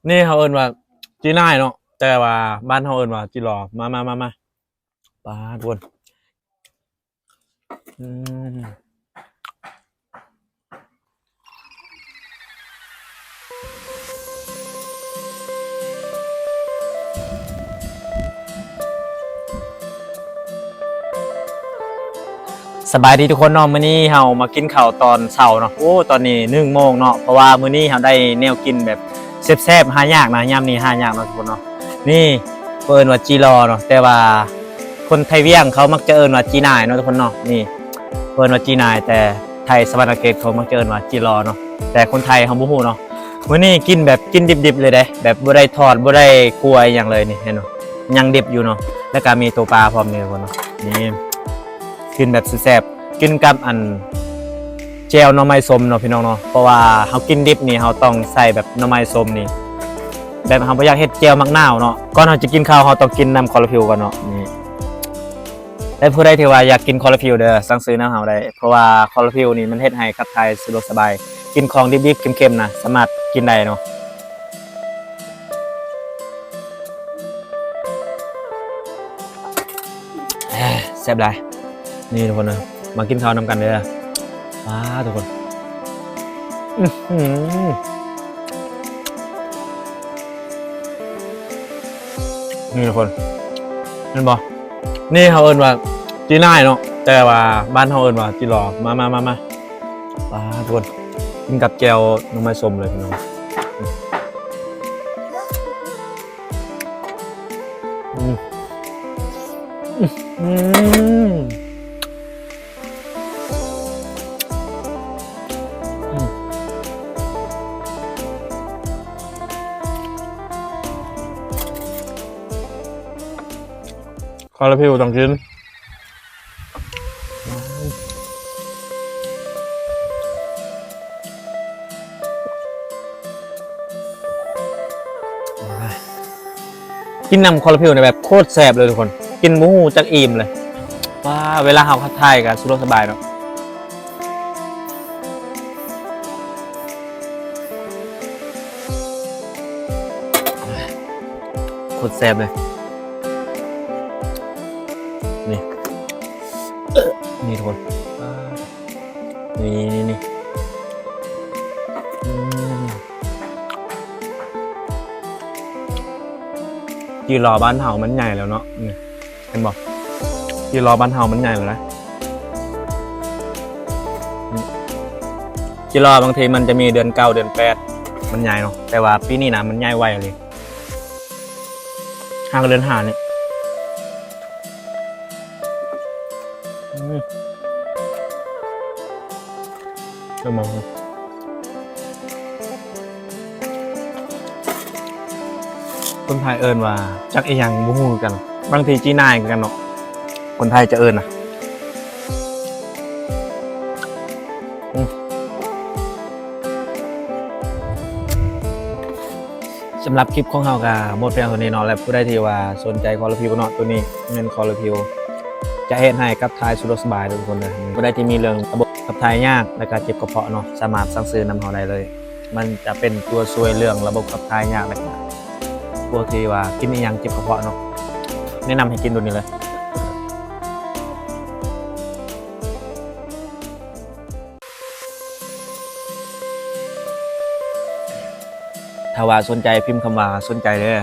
ນີ້ເຮົາເອີ້ນວ່າຈີ່ໜ່າຍເນາະ ແຕ່ວ່າບ້ານເຮົາເອີ້ນວ່າຈີ່ລໍ. ມາ ມາ ມາ ມາ ປາດ ທຸກຄົນ. ອືມ ສະບາຍດີທຸກຄົນເນາະ, ມື້ນີ້ເຮົາມາກິນເຂົ້າຕອນເຊົ້າເນາະ. ໂອ້ ຕອນນີ້ໜຶ່ງໂມງເນາະ, ເພາະວ່າມື້ນີ້ເຮົາໄດ້ແນວກິນແບບແຊບໆ ຫາຍາກນະ, ຍາມນີ້ຫາຍາກເນາະທຸກຄົນເນາະ. ນີ້ເພິ່ນເອີ້ນວ່າຈີ່ລໍເນາະ, ແຕ່ວ່າຄົນໄທວຽງເຂົາມັກຈະເອີ້ນວ່າຈີ່ໜ່າຍເນາະທຸກຄົນເນາະ. ນີ້ເພິ່ນເອີ້ນວ່າຈີ່ໜ່າຍ, ແຕ່ໄທສະຫວັນນະເຂດເຂົາມັກຈະເອີ້ນວ່າຈີ່ລໍເນາະ, ແຕ່ຄົນໄທເຮົາບໍ່ຮູ້ເນາະ. ມື້ນີ້ກິນແບບກິນດິບໆເລີຍເດ້, ແບບບໍ່ໄດ້ທອດ ບໍ່ໄດ້ຂົ້ວອີ່ຫຍັງເລີຍ. ນີ້ເຫັນບໍ່, ຍັງດິບຢູ່ເນາະ, ແລ້ວກະມີໂຕປາພ້ອມນີ້ທຸກຄົນເນາະ. ນີ້ ກິນແບບແຊບໆ ກິນກັບອັນແຈ່ວໜໍ່ໄມ້ສົ້ມເນາະພີ່ນ້ອງເນາະ, ເພາະວ່າເຮົາກິນດິບນີ້ ເຮົາຕ້ອງໃສ່ແບບໜໍ່ໄມ້ສົ້ມນີ້ ແບບເຮົາບໍ່ຢາກເຮັດແຈ່ວໝາກນາວເນາະ. ກ່ອນເຮົາຈະກິນເຂົ້າ ເຮົາຕ້ອງກິນນ້ຳຄໍລາຟິວກ່ອນເນາະ. ນີ້ ແລະ ຜູ້ໃດທີ່ວ່າຢາກກິນຄໍລາຟິວເດີ ສັ່ງຊື້ນຳເຮົາໄດ້, ເພາະວ່າຄໍລາຟິວນີ້ມັນເຮັດໃຫ້ຂັບຖ່າຍສະດວກສະບາຍ, ກິນຂອງດິບໆ ເຄັມໆນະ ສາມາດກິນໄດ້ເນາະ. ແຊບຫຼາຍ. ນີ້ທຸກຄົນເອີຍ ມາກິນເຂົ້ານຳກັນເດີ. ວ້າ ທຸກຄົນ ອື້ຫື ນີ້ທຸກຄົນ ເຫັນບໍ່? ນີ້ເຮົາເອີ້ນວ່າຈີ່ໜ່າຍເນາະ, ແຕ່ວ່າບ້ານເຮົາເອີ້ນວ່າຈີ່ລໍ. ມາ ມາ ມາ ມາ ປາດ ທຸກຄົນ ກິນກັບແຈ່ວໜໍ່ໄມ້ສົ້ມເລີຍພີ່ນ້ອງ. ອືມ ອືມ ອືມ ຄໍລາຟິວຕ້ອງກິນ. ກິນນ້ຳຄໍລາຟິວນີ້ແບບໂຄດແຊບເລີຍທຸກຄົນ, ກິນບໍ່ຮູ້ຈັກອີ່ມເລີຍ. ວ້າ ເວລາເຮົາຂັບຖ່າຍກະສະດວກສະບາຍເນາະ. ໂຄດແຊບເລີຍ. ນີ້ ນີ້ທຸກຄົນ ນີ້ ນີ້ ນີ້ ອືມ ຈີ່ລໍບ້ານເຮົາມັນໃຫຍ່ແລ້ວເນາະ. ນີ້ ເຫັນບໍ່? ຈີ່ລໍບ້ານເຮົາມັນໃຫຍ່ແລ້ວນະ. ຈີ່ລໍບາງທີມັນຈະມີເດືອນເກົ້າ ເດືອນແປດ ມັນໃຫຍ່ເນາະ, ແຕ່ວ່າປີນີ້ນະມັນໃຫຍ່ໄວອີ່ຫຼີ. ຫາກໍເດືອນຫ້ານີ້. ອືມ ເບິ່ງ ຄົນໄທເອີ້ນວ່າຈັກອີ່ຫຍັງບໍ່ຮູ້ຄືກັນ, ບາງທີຈີ່ໜ່າຍຄືກັນເນາະ, ຄົນໄທຈະເອີ້ນນະ. ອືມ ສຳລັບຄລິບຂອງເຮົາກະໝົດພຽງເທົ່ານີ້ເນາະ, ແລະ ຜູ້ໃດທີ່ວ່າສົນໃຈຄໍລາຟິວເນາະ, ໂຕນີ້ແມ່ນຄໍລາຟິວ ຈະເຮັດໃຫ້ຂັບຖ່າຍສະດວກສະບາຍເດີທຸກຄົນເດີ. ຜູ້ໃດທີ່ມີເລື່ອງລະບົບຂັບຖ່າຍຍາກ ແລະ ກະເຈັບກະເພາະເນາະ, ສາມາດສັ່ງຊື້ນຳເຮົາໄດ້ເລີຍ. ມັນຈະເປັນຕົວຊ່ວຍເລື່ອງລະບົບຂັບຖ່າຍຍາກ ແລະ ກະພວກທີ່ວ່າກິນອີ່ຫຍັງເຈັບກະເພາະເນາະ, ແນະນຳໃຫ້ກິນໂຕນີ້ເລີຍ. ຖ້າວ່າສົນໃຈ ພິມຄຳວ່າສົນໃຈເດີ.